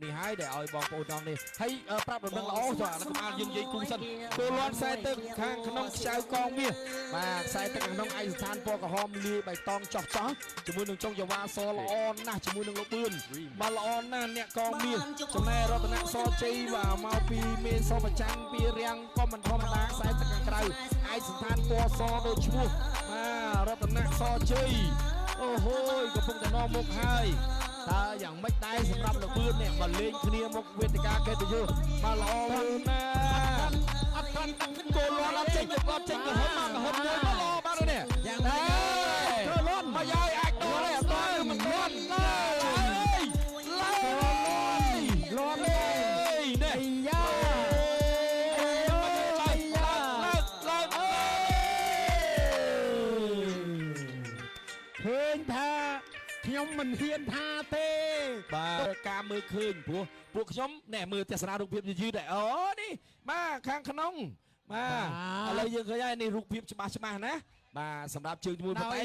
នេះហើយដែលឲ្យបងប្អូនទាំងនេះហើយប្រាប់ដំណឹងល្អចុះអាក្បាលយើងនិយាយគូសិនគោលាន់ខ្សែទឹកខាងក្នុងខ្ចៅកងមាសបាទខ្សែទឹកខាងក្នុងឯកស្ថានពណ៌ក្រហមលាយបៃតងចោះចោះជាមួយនឹងចុងយ៉ាវ៉ាសល្អណាស់ជាមួយនឹងលោកបឿនបាទល្អណាស់អ្នកកងមាសចំណែករតនៈសជ័យបាទមកពីមេសប្រចាំពីរាំងក៏មិនធម្មតាខ្សែទឹកខាងក្រៅឯកស្ថានពណ៌សដូចឈ្មោះបាទរតនៈសជ័យអូហូយកំពុងតែនាំមុខហើយតើយ៉ាងម៉េចដែរសម្រាប់លោកបឿននេះមកលេងគ្នាមុខវេទិកាកិត្តិយសបាទល្អណាស់ អត់ទាន់ គោលាន់អត់ចេញអត់ចេញក្រហមមកក្រហមមួយមកល្អបាទនេះ យ៉ាងម៉េច គោលាន់មកយាយអាចដល់ទេអត់ដល់មិនទាន់ឡើយឡើយ លាន់ នេះ អាយ៉ា ឡើងឡើងឡើង ឃើញថាខ្ញុំមិនហ៊ានថាទេ បាទការមើលឃើញព្រោះពួកខ្ញុំណែមើលទស្សនារូបភាពយឺតៗដែរអូនេះបាទខាងក្នុងបាទឥឡូវយើងឃើញហើយនេះរូបភាពច្បាស់ច្បាស់ណាបាទសម្រាប់ជើងជាមួយប៉ុន្តែ